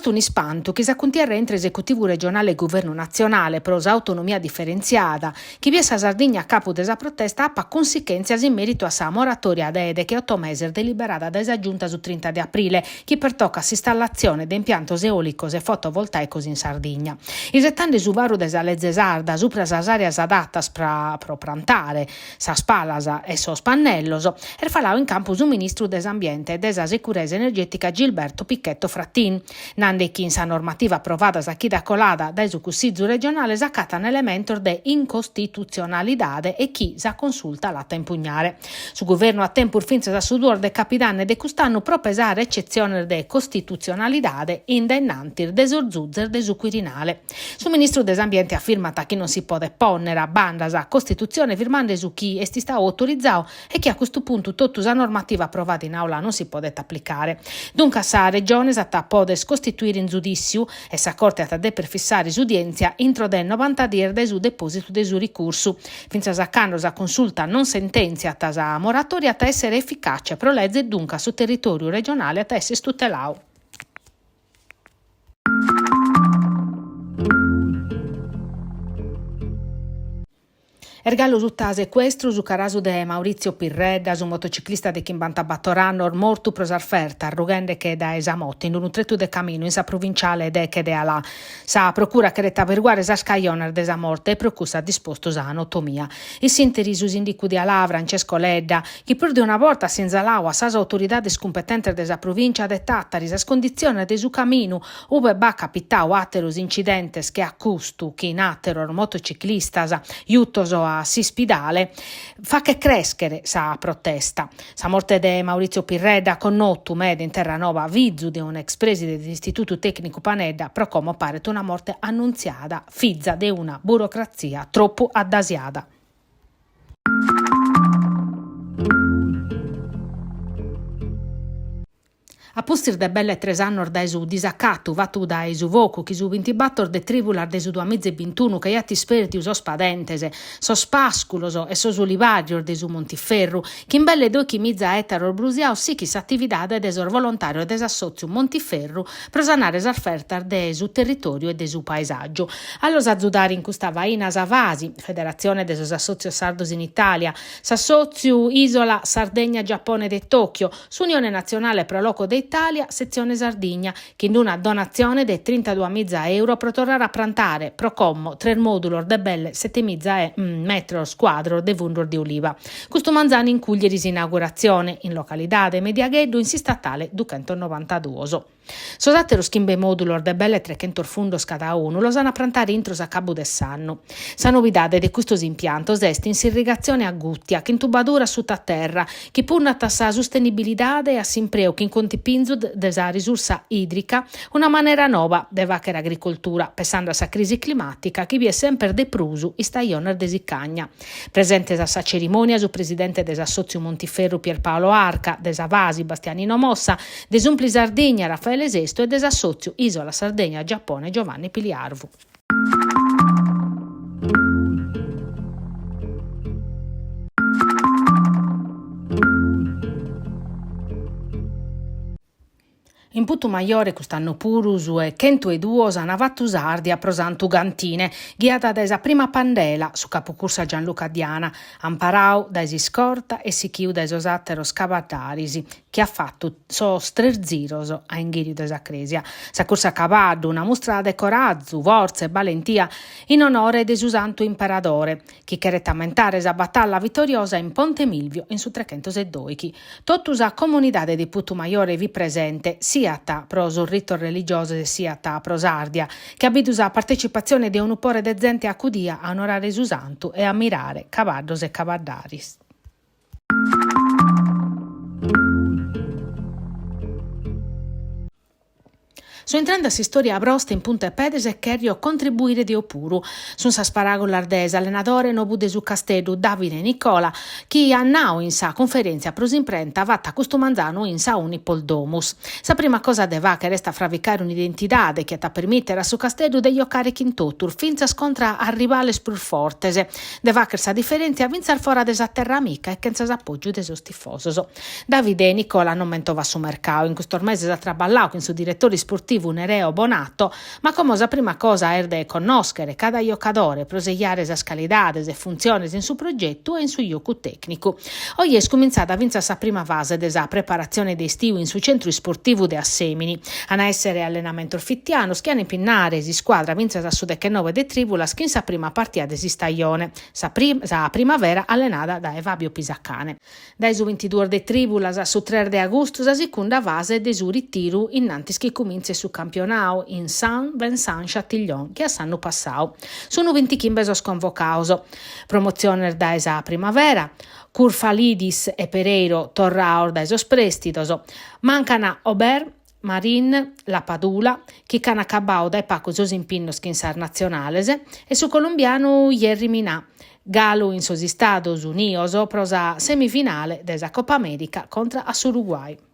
No est un'ispantu chi sa cuntierra intre esecutivu regionale e guvernu natzionale pro s'autonomia diferentziada, chi biet sa Sardigna a capu de sa protesta, apat cunsichèntzias in mèritu a sa moratòria de decheoto meses deliberada dae sa Giunta su trinta de aprile, chi pertocat s'installatzione de impiantos eòlicos e fotovoltàicos in Sardigna. Isetande su varu de sa leze sarda supra sas àreas adatas pro prantare sas palas e sos pannellos, est faladu in campu su ministru de s'Ambiente e de sa Securesa Energètica Gilberto Pichetto Fratin, nande chi in sa normativa aprovada sa chida colada dae su Cussizu regionale s'acatan elementos de incostitutzionalidade e chi sa Consulta l'at a impugnare. Su guvernu at tempus fintzas a su duos de capidanne de cust'annu pro pesare ecetziones de costitutzionalidade in dae innantis de sos zuzes de su Quirinale. Su ministru de s'Ambiente afirmat chi non si podet pònnere a banda sa Costitutzione firmande su chi est istadu autorizadu e chi a custu puntu totu sa normativa aprovada in àula non si podet aplicare. Duncas sa Regione s'at a pòdere costituire in zudìssiu e sa Corte at a dèpere fissare s'udièntzia intro de novanta dies dae su depòsitu de su ricursu. Fintzas a cando sa Consulta non sentèntziat sa moratòria at a èssere eficace pro leze e duncas su territòriu regionale at a èssere tuteladu. Est galu suta secuestru su carasu de Maurizio Pirredda, su motociclista de chimbantabator annos mortu pro sas fertas rughende-che dae sa moto in unu tretu de caminu in sa provinciale deche de Alà. Sa procura cheret averguare sas cajones de sa morte e pro cussu at dispostu sa notomia. In s'ìnteri su sìndicu de Alà, Francesco Ledda, chi prus de una borta at sinzaladu a sas autoridades cumpetentes de sa provìncia de Tàtari sas conditziones de su caminu ube b'at capitadu àteros incidentes che a custu chin àteros motociclistas jutos a s'ispidale, faghet crèschere sa protesta. Sa morte de Maurizio Pirredda, connotu meda in Terranova, fizu de un'ex preside de s'Istitutu Tècnicu Panedda, pro como paret una morte annuntziada, fiza de una burocratzia tropu addasiada. A pustis de belle tres annos dae su disacatu fatu dae su focu chi su bintibator de trìbulas de su duamiza e bintunu ch'aiat ispèrdiu sos padentes, sos pàsculos e sos olivàrios de su Montiferru, chin belle doichimiza ètaros brusiados sichit s'atividade de sos volontàrios de s'assòtziu Montiferru pro sanare sas fertas de su territòriu e de su paesàgiu. A los azudare in custa faina sa FASI, Federatzione de sos Assòtzios Sardos in Itàlia, s'Assòtziu Isola Sardegna Giappone de Tokyo, s'Unione Natzionale Pro Loco de Itàlia, setzione Sardigna, chin una donatzione de trintaduamiza euro pro torrare a prantare, pro como, tres mòdulos de belle setemiza metros cuadros de fundos de uliva. Custu manzanu in Cùglieri s'inauguratzione, in localidade Mediagheddu in s'istatale duchentosnovantaduos. Sos àteros chimbe mòdulos de belle trechentos fundos cadaunu los an a prantare intro s'acabu de s'annu. Sa novidade de custos impiantos est in s'irrigatzione a gùtia, chin tubaduras suta terra, chi punnat a sa sustenibilidade e a s'impreu chin contipinzu de sa risursa ìdrica, una manera noba de fàghere agricoltura, pessande a sa crisi climàtica chi biet semper de prus istajones de sicagna. Presentes a sa cerimònia su presidente de s'assòtziu Montiferru Pierpaolo Arca, de sa Fasi Bastianino Mossa, de s'Unpli Sardigna Raffaele Sestu e de s'assòtziu Isola Sardegna Giappone Giovanni Piliarvu. In Putumajore cust'annu puru su 'e chentueduos an fatu s'Àrdia pro Santu Gantine, ghiada dae sa prima pandela, su capucursa Gianluca Diana, amparadu dae s'iscorta e sichiu dae sos àteros cabaddaris, chi at fatu sos tres ziros a inghìriu de sa crèsia. Sa cursa a cabaddu, una mustra de corazu, fortza e balentia in onore de su Santu Imperadore, chi cheret ammentare sa batalla vitoriosa in Ponte Milvio in su trechentosedoighi. Totu sa comunidade de Putumajore fit presente, siat pro sos ritos religiosos e siat pro s'Àrdia, chi at bidu sa partecipatzione de unu pore de zente acudia a onorare su santu e a mirare cabaddos e cabaddaris. So intrende a s'istòria brosta in punta 'e pedes e cherjo contribuire deo puru. Sunt sas paràgulas de s'allenadore nobu de su Casteddu, Davide Nicola, chi at nau in sa cunferèntzia pro s'imprenta fata custu manzanu in sa Unipol Domus. Sa prima cosa de fàghere est a fravicare un'identidade chi at a permìtere a su Casteddu de jocare chin totus, fintzas contra a rivales prus fortes, de fàghere sa diferèntzia fintzas fora de sa terra amica e chentza s'apògiu de sos tifosos. Davide Nicola non mentovat su mercau, in custos meses at traballadu chin su diretore isportivu. isportivu Nereo Bonato, ma como sa prima cosa est de connòschere cada jocadore pro sejare sas calidades e funtziones in su progetu e in su jocu tècnicu. Oje est cumintzada fintzas sa prima fase de sa preparatzione de istiu in su centru isportivu de Assèmini. An a èssere allenamentos fitianos chi an a impinnare s'iscuadra fintzas a su dechenoe de trìvulas chin sa prima partia de s'istajone, sa sa Primavera allenada dae Fabio Pisacane. Dae su bintiduos de trìvulas a su tres de agustu sa sicunda fase de su ritiru innantis chi cumintzet su campionau in Saint-Vincent-Châtillon che a s'annu passau. Sunu bintichimbe sos convocados. Promotziones dae sa Primavera, Kourfalidis e Pereiro torrados dae sos prèstidos, mancan Obert, Marin, Lapadula, chi ch'an acabadu dae pagu sos impinnos chin sas natzionales, e su colombianu Yerry Mina, galu in sos Istados Unidos pro sa semifinale de sa Copa Amèrica contra a s'Uruguay.